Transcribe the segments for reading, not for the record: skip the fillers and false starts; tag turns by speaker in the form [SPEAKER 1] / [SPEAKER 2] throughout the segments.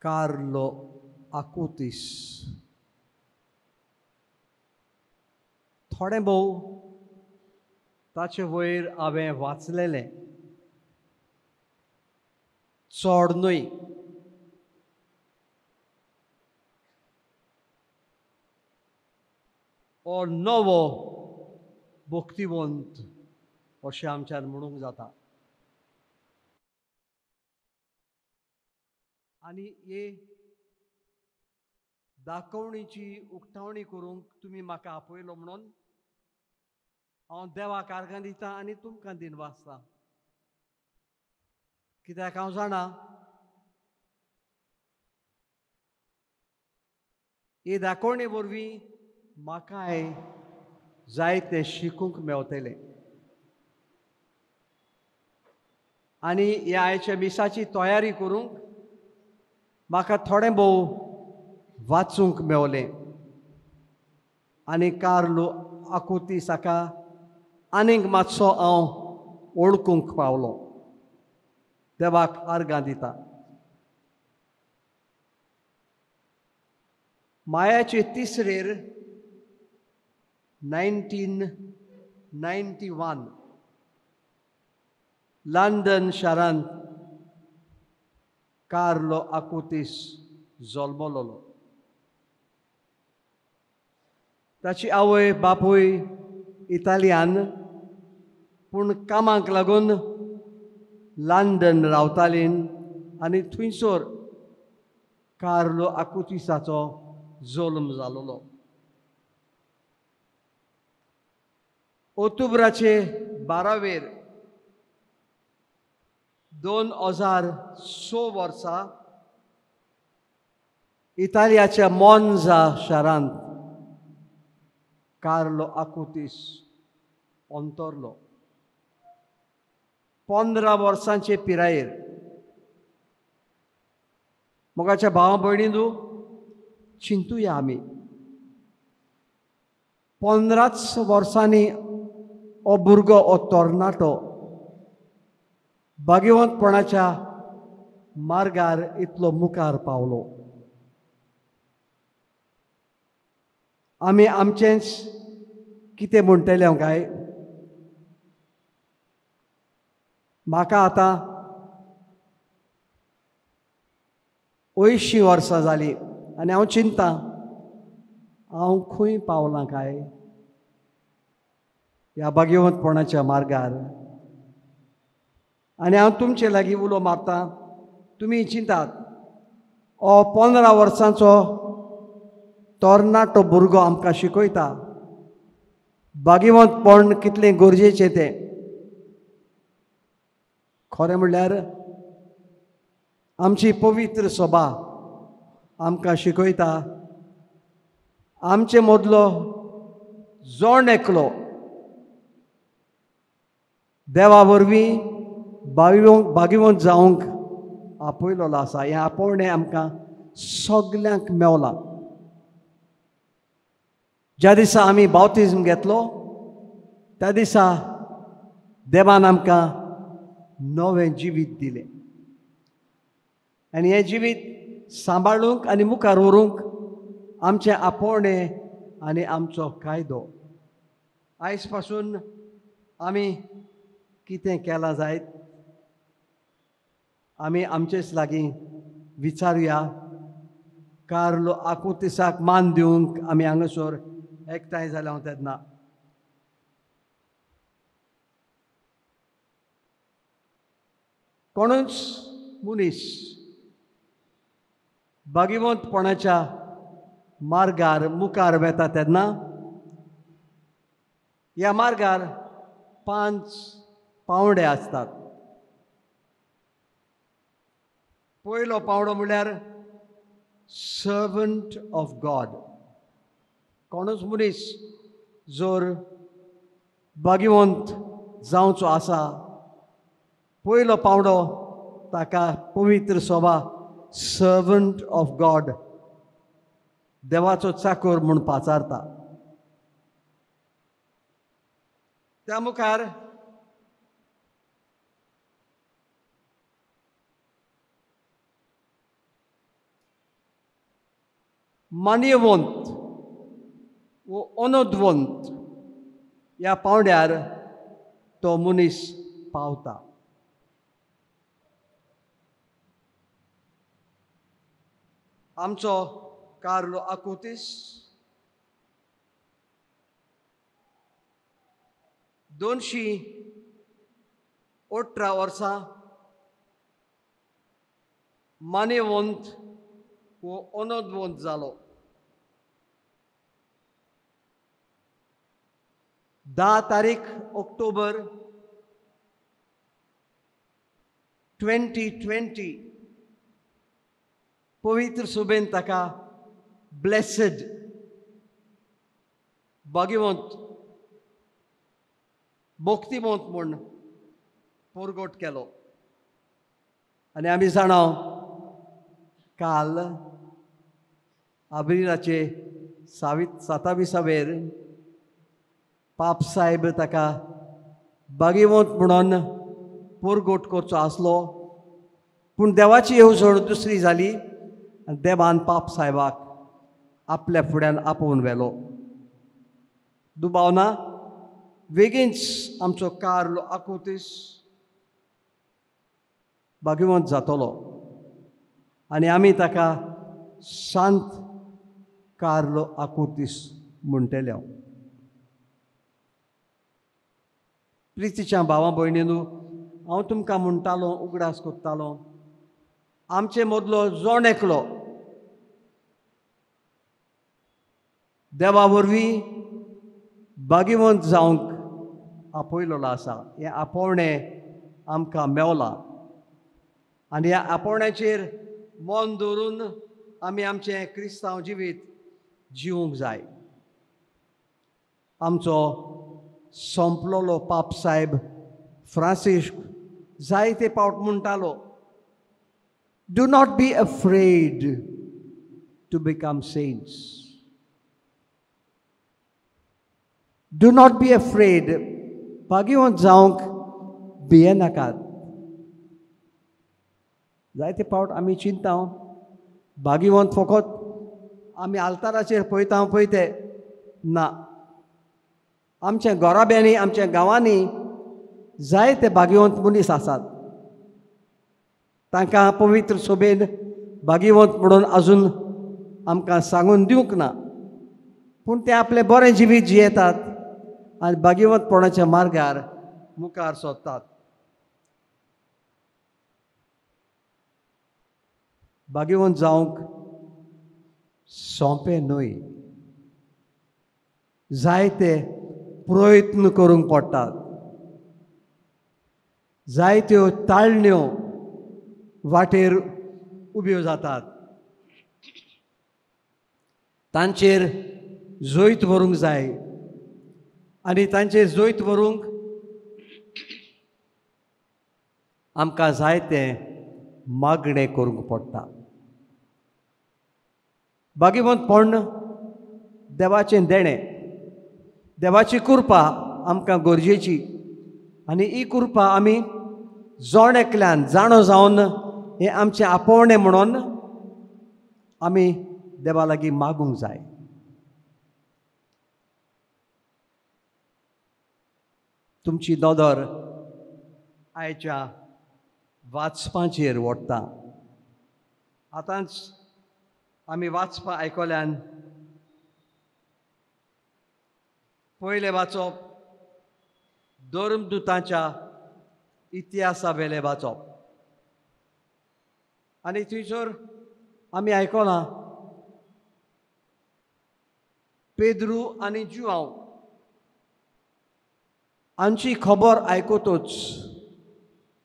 [SPEAKER 1] Carlo आकुतीस थोडें भोव ताचे वयर हांवें वाचलेलें, चड न्हय. हो नवो भक्तिवंत अशें आमच्यान म्हणूंक जाता. आनी हे दाखोवणीची उक्तावणी करूंक तुमी म्हाका आपयलो म्हणून हांव देवाक आर्गां दिता आनी तुमकां दिनवासता. कित्याक हांव जाणा ही दाखोवणे वरवीं म्हाकाय जायते शिकूंक मेवतलें. आनी ह्या आयच्या मिसाची तयारी करूंक म्हाका थोडें भोव वाचूंक मेवलें आनी कार्लो आकुतीस हाका आनीक मातसो हांव वळखूंक पावलो. देवाक आर्गां दिता. मायाचे तिसरेर 1991 लंडन शारांत कार्लो आकुतीस जल्मलो. ताची आवय बापूय इतालियान, पूण कामाक लागून लंडन रावतालीं आनी थंयसर कार्लो आकुतीसाचो जल्म जालोलो. ऑक्टोबराचे 12वेर 2006 वर्सा इतालियाच्या मोन्जा शारांत कार्लो आकुतीस अंतरलो. 15 वर्सांचे पिरायेर. मोगाच्या भावा भयणींनो, चिंतुया आमी 15 वर्सांनी हो भुरगो, हो तरणाटो भाग्यवंतपणाच्या मार्गार इतलो मुखार पावलो. आमी आमचेंच कितें म्हणटले हांव काय? म्हाका आतां 80 वर्सां जालीं आनी हांव चिंता हांव खंय पावलां काय ह्या भाग्यवंतपणाच्या मार्गार. आनी हांव तुमचे लागीं उलो मारता, तुमी चिंतात हो 15 वर्सांचो तरणाटो भुरगो आमकां शिकयता भाग्यवंतपण कितलें गरजेचें तें. खरें म्हणल्यार आमची पवित्र सभा आमकां शिकयता आमचे मदलो जण एकलो देवा वरवीं भाग्यवंत जावंक आपयलोलो आसा. हें आपोवणें आमकां सगल्यांक मेवलां. ज्या दिसा आमी बाप्तिज्म घेतलो त्या दिसा देवान आमकां नवें जिवीत दिलें आनी हें जिवीत सांबाळूंक आनी मुखार व्हरूंक आमचें आपोवणें आनी आमचो कायदो. आयज पासून आमी कितें केलां जायत आमी आमचेच लागीं विचारुया. कार्लो आकुतीसाक मान दिवंक आमी हांगासर एकठांय जाल्या तेन्ना कोणूच मनीस भाग्यवंतपणाच्या मार्गार मुखार वेता तेन्ना ह्या मार्गार 5 पावंडे आसतात. पयलो पावंडो म्हणल्यार सर्वंट ऑफ गॉड. कोणूच मनीस जर भाग्यवंत जावचो आसा, पयलो पावंडो ताका पवित्र सभा सर्वंट ऑफ गॉड, देवाचो चाकोर म्हूण पाचारता. त्या मुखार मान्यवंत वो अनदवंत ह्या पावंड्यार तो मनीस पावता. आमचो कार्लो आकुतीस 218 वर्सां मान्यवंत वो अनदवंत जालो. 10 तारीख ऑक्टोबर 2020 पवित्र सुबेन ताका ब्लेसड भाग्यवंत भक्तिवंत म्हूण परगट केलो. आनी आमी जाणा काल आब्रिलाचे 27वेर पाप साहेब ताका भाग्यवंत म्हणून परगट करचो आसलो, पूण देवाची येवजण दुसरी जाली आनी देवान पाप साहेबाक आपल्या फुड्यान आपोवन व्हेलो. दुबाव ना बेगीनच आमचो कार्लो आकुतीस भाग्यवंत जातलो आनी आमी ताका शांत कार्लो आकुतीस म्हणटले. प्रितीच्या भावा भयणीनू, हांव तुमकां म्हणटालो, उगडास करतालो, आमचे मदलो जण एकलो देवा वरवीं भाग्यवंत जावंक आपयलेलो आसा. हें आपोवणें आमकां मेवलां आनी ह्या आपोवण्याचेर मन दवरून आमी आमचें क्रिस्तांव जिवीत जिवूंक जाय. आमचो सोंपलोलो पाप साहेब फ्रांसिस्क जायते पावट म्हणटालो, do not be afraid to become saints. Do not be afraid. भाग्यवंत जावंक भियेनाकात. जायते पावट आमी चिंता भाग्यवंत फकत आमी आल्ताराचेर पळयता पळय ते ना, आमच्या घराब्यांनी आमच्या गांवांनी जायते भाग्यवंत मनीस आसात. तांकां पवित्र सोबेन भाग्यवंत म्हणून अजून आमकां सांगून दिवंक ना, पूण ते आपलें बरें जिवीत जियेतात आनी भाग्यवंतपणाच्या मार्गार मुखार सोदतात. भाग्यवंत जावंक सोंपें न्हय, जायते प्रयत्न करूंक पडटात, जायत्यो ताळण्यो वाटेर उब्यो जातात, तांचेर जैत व्हरूंक जाय आनी तांचेर जैत व्हरूंक आमकां जायतें मागणें करूंक पडटा. भाग्यवंतपण देवाचें देणें, देवाची कृपा आमकां गरजेची आनी ही कृपा आमी जण एकल्यान जाणो जावन हें आमचें आपोवणें म्हणून आमी देवा लागीं मागूंक जाय. तुमची नदर आयच्या वाचपाचेर वडटा. आतांच आमी वाचपां आयकल्यान पयलें वाचप धर्मदुतांच्या इतिहासा वेलें वाचप आनी थंयसर आमी आयकलां पेद्रू आनी जुआंव हांची खबर आयकतूच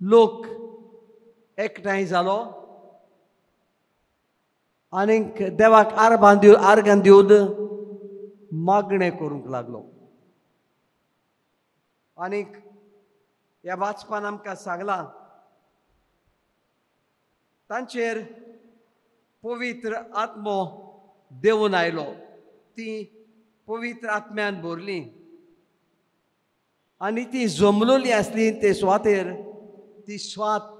[SPEAKER 1] लोक एकठांय जालो आनीक देवाक आर्गां दिवन दिवन मागणें करूंक लागलो. आनीक ह्या वाचपान आमकां सांगलां तांचेर पवित्र आत्मो देंवून आयलो, ती पवित्र आत्म्यान भरली आनी ती जमलोली आसली ते सुवातेर ती स्वात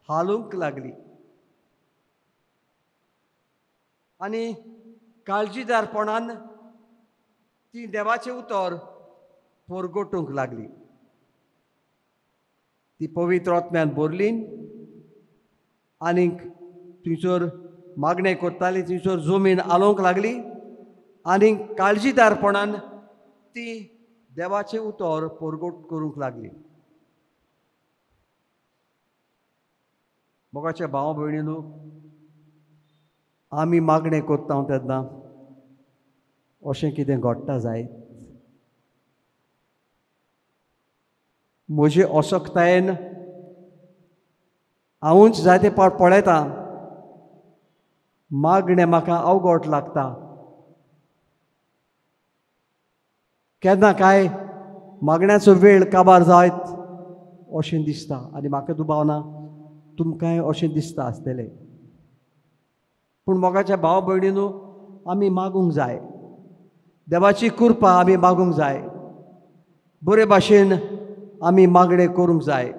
[SPEAKER 1] हालूंक लागली आनी काळजीदारपणान ती देवाचें उतर परगटूंक लागली. ती पवित्र आत्म्यान भरली आनीक थंयसर मागणें करताली, थंयसर जमीन आलोवंक लागली आनी काळजीदारपणान ती देवाचें उतर परगट करूंक लागली. मोगाच्या भाव भयणीनो, आमी मागणें करता तेन्ना अशें कितें घडटा जायत? म्हजे असक्तायेन हांवूच जायते पावट पळयतां, मागणें म्हाका अवघड लागता. केन्ना काय मागण्याचो वेळ काबार जायत अशें दिसता आनी म्हाका दुबाव ना तुमकांय अशें दिसता आसतलें. पूण मोगाच्या भाव भयणीनो, आमी मागूंक जाय, देवाची कृपा आमी मागूंक जाय, बरे भाशेन आमी मागणें करूंक जाय.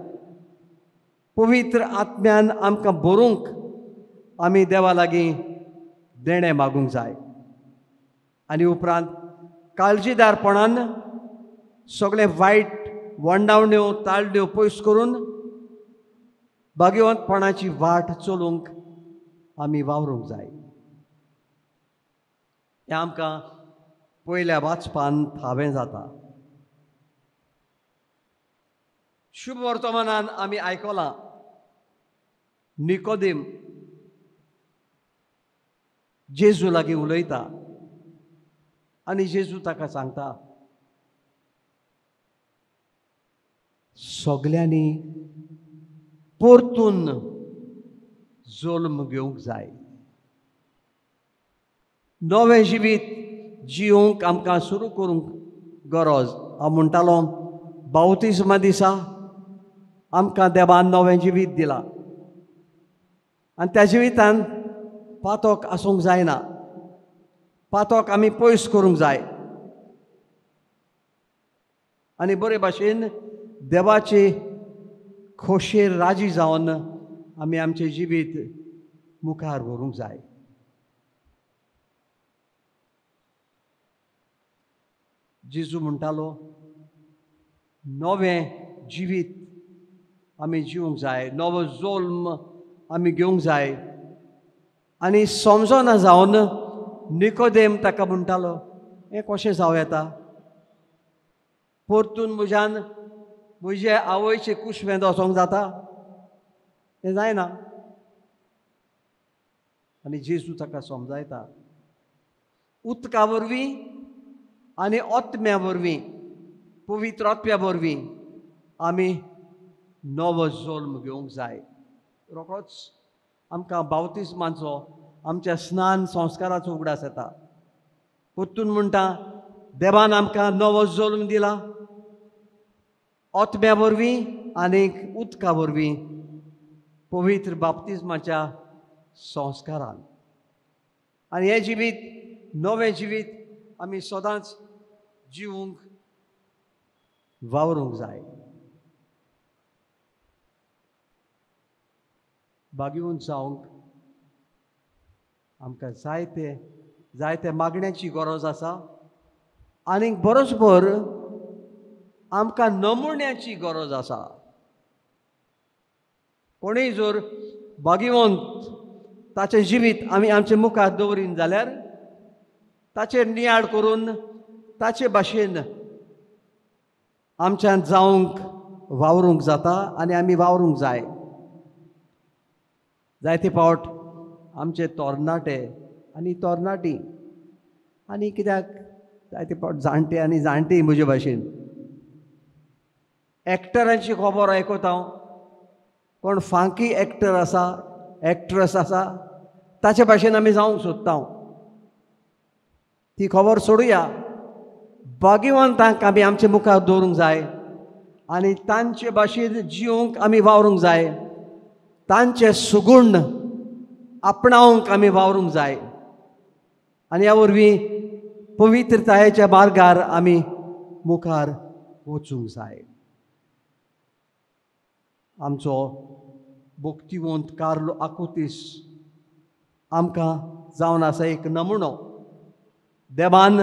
[SPEAKER 1] पवित्र आत्म्यान आमकां भरूंक आमी देवा लागीं देणें मागूंक जाय आनी उपरांत काळजीदारपणान सगळें वायट वंडावण्यो ताळण्यो पयस करून भाग्यवंतपणाची वाट चलूंक आमी वावरूंक जाय. हें आमकां पयल्या वाचपान थावें जाता. शुभ वर्तमानान आमी आयकलां, निकोदेम जेजू लागीं उलयता आनी जेजू ताका सांगता, सगल्यांनी परतून जल्म घेवंक जाय. नवें जिवीत जिवंक आमकां सुरू करूंक गरज. हांव म्हणटालो, बावतिज्मा दिसा आमकां देवान नवें जिवीत दिलां आनी त्या जिवितान पातक आसूंक जायना, पातक आमी पयस करूंक जाय आनी बरे भाशेन देवाचे खोशयेर राजी जावन आमी आमचें जिवीत मुखार व्हरूंक जाय. जेजू म्हणटालो, नवें जिवीत आमी जिवंक जाय, नवो जल्म आमी घेवंक जाय. आनी समजना जावन निकोदेम ताका म्हणटालो, हें कशें जावं येता? परतून म्हज्यान म्हजे आवयचे कुशवेंत वचोंक जाता? हें जायना. आनी जेजू ताका समजायता, उदका वरवीं आनी आत्म्या वरवीं, पवित्र आत्म्या वरवीं आमी नवो जल्म घेवंक जाय. रोखडोच आमकां बावतिज्माचो, आमच्या स्नान संस्काराचो उगडास येता. परतून म्हणटा, देवान आमकां नवो जल्म दिला आत्म्या वरवीं आनी उदका वरवीं, पवित्र बाप्तिज्माच्या संस्कारान. आनी हें जिवीत, नवें जिवीत आमी सदांच जिवूंक वावरूंक जाय. भाग्यवंत जावंक आमकां जायते जायते मागण्याची गरज आसा आनीक बरोबर आमकां नमुन्याची गरज आसा. कोणूय जर भाग्यवंत ताचें जिवीत आमी आमचे मुखार दवरीन जाल्यार ताचेर नियाळ करून ताचे भाशेन आमच्यान जावंक वावरूंक जाता आनी आमी वावरूंक जाय. जायते फावट आमचे तरणाटे आनी तरणाटी आनी कित्याक जायते फावट जाणटे आनी जाणटी म्हजे भाशेन एक्टरांची खबर आयकता हांव, कोण फांकी एक्टर आसा, एक्ट्रस आसा, ताचे भाशेन आमी जावंक सोदता. ती खबर सोडुया, भाग्यवंतांक आमी आमचे मुखार दवरूंक जाय आनी तांचे भाशेन जिवंक आमी वावरूंक जाय, तांचे सुगूण आपणावंक आमी वावरूंक जाय आनी ह्या वरवीं पवित्रतायेच्या मार्गार आमी मुखार वचूंक जाय. आमचो भक्तिवंत कार्लो आकुतीस आमकां जावन आसा एक नमुनो. देवान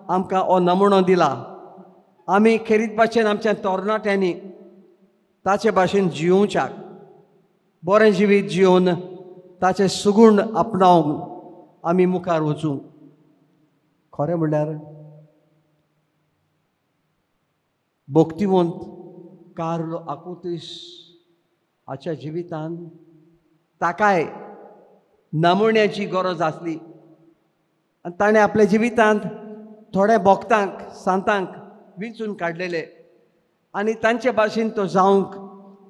[SPEAKER 1] आमकां हो नमुनो दिला. आमी खेरीत भाशेन आमच्या तरणाट्यांनी ताचे भाशेन जियोवच्याक, बरें जिवीत जियोवन ताचें सुगूण आपणावंक आमी मुखार वचूंक. खरें म्हणल्यार भक्तिवंत कार्लो आकुतीस हाच्या जिवितान ताकाय नमुन्याची गरज आसली आनी ताणें आपल्या जिवितांत थोड्या भक्तांक सांतांक विंचून काडलेले आनी तांचे भाशेन तो जावंक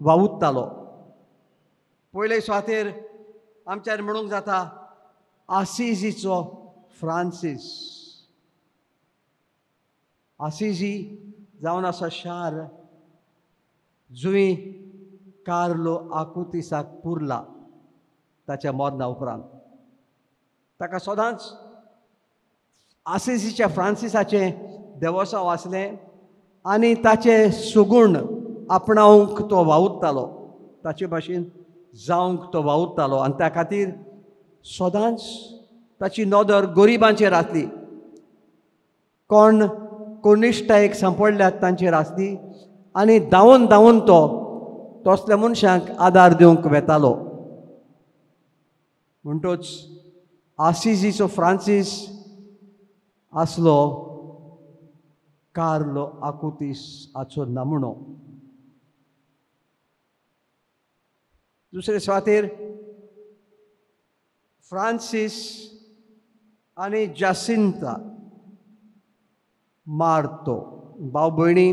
[SPEAKER 1] वावुरतालो. पयले सुवातेर आमच्यान म्हणूंक जाता आसिजीचो फ्रांसीस. आसिजी जावन आसा शार जुंय कार्लो आकुतीसाक पुरला ताच्या मरणा उपरांत. ताका सदांच आसिजीच्या फ्रांसिसाचें देवोसांव आसलें आनी ताचें सुगूण आपणावंक तो वावुरतालो, ताचे भाशेन जावंक तो वावुरतालो आनी त्या खातीर सदांच ताची नदर गरिबांचेर आसली, कोण कोनिश्टायेक सांपडल्यात तांचेर आसली आनी धांवून धांवून तो तसल्या मनशांक आदार दिवंक वेतालो. म्हणटोच आसिजीचो फ्रांसीस आसलो कार्लो आकुतीस हाचो नमुनो. दुसरे सुवातेर फ्रांसीस आनी जासिंता मार्तो भाव भयणी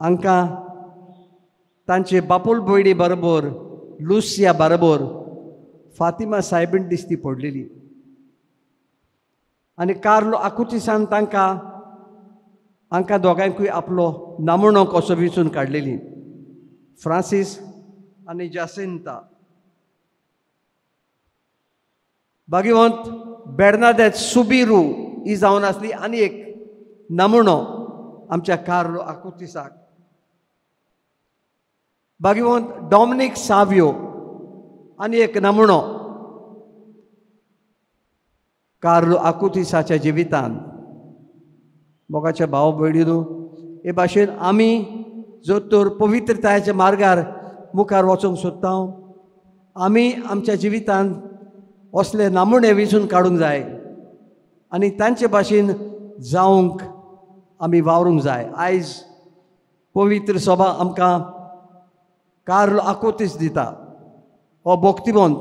[SPEAKER 1] हांकां तांचे बापूल भयणी बरोबर लुसिया बरोबर फातिमा सायबीण दिसती पडलेली आनी कार्लो आकुतीसान तांकां हांकां दोगांयकूय आपलो नमुनो कसो विंचून काडलेली, फ्रांसीस आनी जासिंता. भाग्यवंत बेर्नादेत सुबिरू ही जावन आसली आनी एक नमुनो आमच्या कार्लो आकुतीसाक. भाग्यवंत डॉमिनीक सावियो आनी एक नमुनो कार्लो आकुतीसाच्या जिवितान. मोगाच्या भाव भयणीनू, हे भाशेन आमी जर तर पवित्रतायेच्या मार्गार मुखार वचूंक सोदता, आमी आमच्या जिवितान असले नमुने विंचून काडूंक जाय आनी तांचे भाशेन जावंक आमी वावरूंक जाय. आयज पवित्र सभा आमकां कार्लो आकुतीस दिता, हो भक्तिवंत,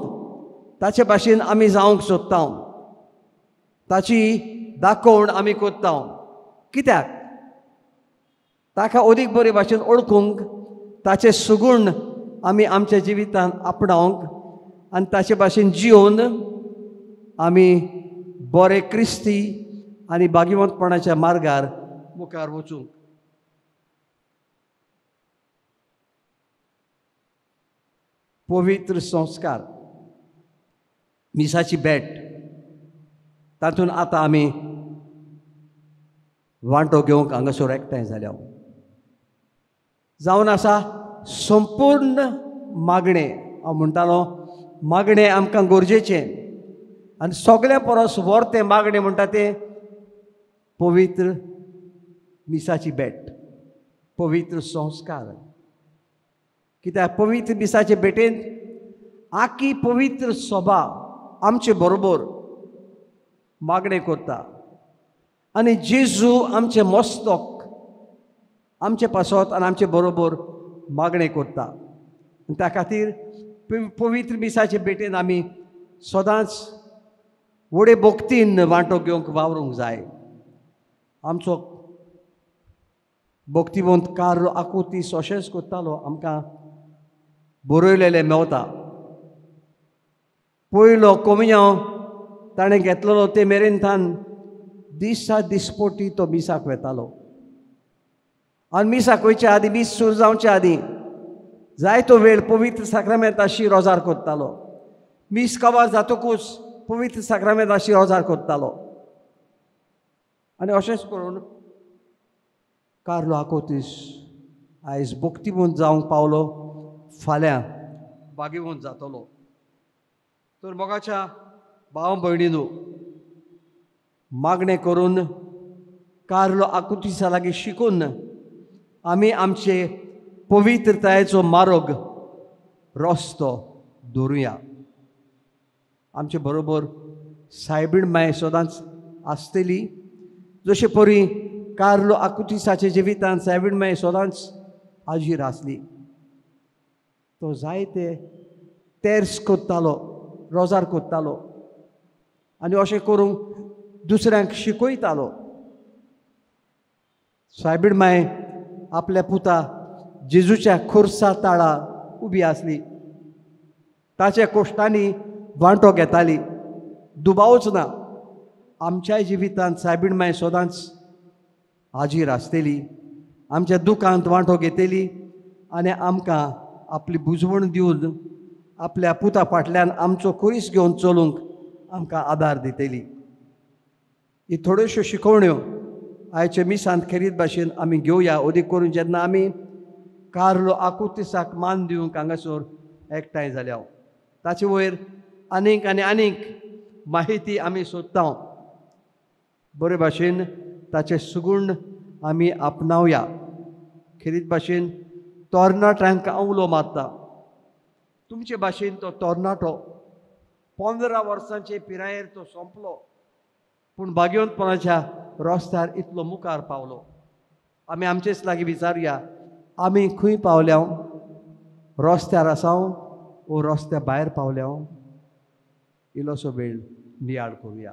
[SPEAKER 1] ताचे भाशेन आमी जावंक सोदता, ताची दाखोवण आमी करता. कित्याक? ताका अदीक बरे भाशेन वळखूंक, ताचें सुगूण आमी आमच्या जिवितान आपणावंक आनी ताचे भाशेन जियोवन आमी बरे क्रिस्ती आनी भाग्यवंतपणाच्या मार्गार मुखार वचूंक. पवित्र संस्कार, मिसाची भेट, तातूंत आतां आमी वांटो घेवंक हांगासर एकठांय जाल्या. जावन आसा संपूर्ण मागणें. हांव म्हणटालो मागणें आमकां गरजेचें आनी सगळ्यां परस व्हर तें मागणें म्हणटा तें पवित्र मिसाची भेट, पवित्र संस्कार. कित्याक पवित्र मिसाचे भेटेन आखी पवित्र सभा आमचे बरोबर मागणें करता आनी जेजू आमचें मस्तक आमचे पासत आनी आमचे बरोबर मागणें करता. आनी त्या खातीर पवित्र मिसाचे भेटेन आमी सदांच व्हडे भक्तीन वांटो घेवंक वावरूंक जाय. आमचो भक्तिवंत कार्लो आकुतीस अशेंच करतालो, आमकां बरयलेलें मेवता. पयलो कोमियांव ताणें घेतलेलो ते मेरेन थान दिसा दिसपोटी तो मिसाक वेतालो आनी मिसाक वयचे आदीं, मीस सुरू जावचे आदीं जायतो वेळ पवित्र साक्रामेंताशी रोजार करतालो. मीस कबार जातकूच पवित्र साक्रामेंताशी रोजार करतालो आनी अशेंच करून कार्लो आकुतीस आयज भक्तिवंत जावंक पावलो, फाल्यां भाग्यवंत जातलो. तर मोगाच्या भाव भयणीनू, मागणें करून कार्लो आकुतिसा लागीं शिकून आमी आमचे पवित्रतायेचो मार्ग रस्तो दवरुया. आमचे बरोबर सायबीण माय सदांच आसतली, जशे परी कार्लो आकुतिसाच्या जिवितांत सायबीण माय सदांच हाजीर आसली. तो जायते तेर्स कोत्तालो, रोजार कोत्तालो आनी अशें करूंक दुसऱ्यांक शिकयतालो. सायबीण माय आपल्या पुता जेजूच्या खुर्सा ताळा उबी आसली, ताच्या कोश्टांनी वांटो घेताली. दुबावच ना आमच्याय जिवितांत सायबीण माय सदांच हाजीर आसतली, आमच्या दुखांत वांटो घेतली आनी आमकां आपली बुजवण दिवन आपल्या पुता फाटल्यान आमचो खुरीस घेवन चलूंक आमकां आदार दितली. ही थोड्योश्यो शिकवण्यो आयच्या मिसांत खेरीत भाशेन आमी घेवया, अदीक करून जेन्ना आमी कार्लो आकुतिसाक मान दिवंक हांगासर एकठांय जाल्या. ताचे वयर आनीक आनी आनीक माहिती आमी सोदता. बरे भाशेन ताचें सुगूण आमी आपणावया. खेरीत भाशेन तरणाट्यांक हांव उलो मारता, तुमचे भाशेन तो तरणाटो 15 वर्सांचे पिरायेर तो सोंपलो, पूण भाग्यवंतपणाच्या रस्त्यार इतलो मुखार पावलो. आमी आमचेच लागीं विचारुया, आमी खंय पावल्या? रस्त्यार आसा वो रस्त्या भायर पावल्या? इल्लोसो वेळ नियाळ करुया.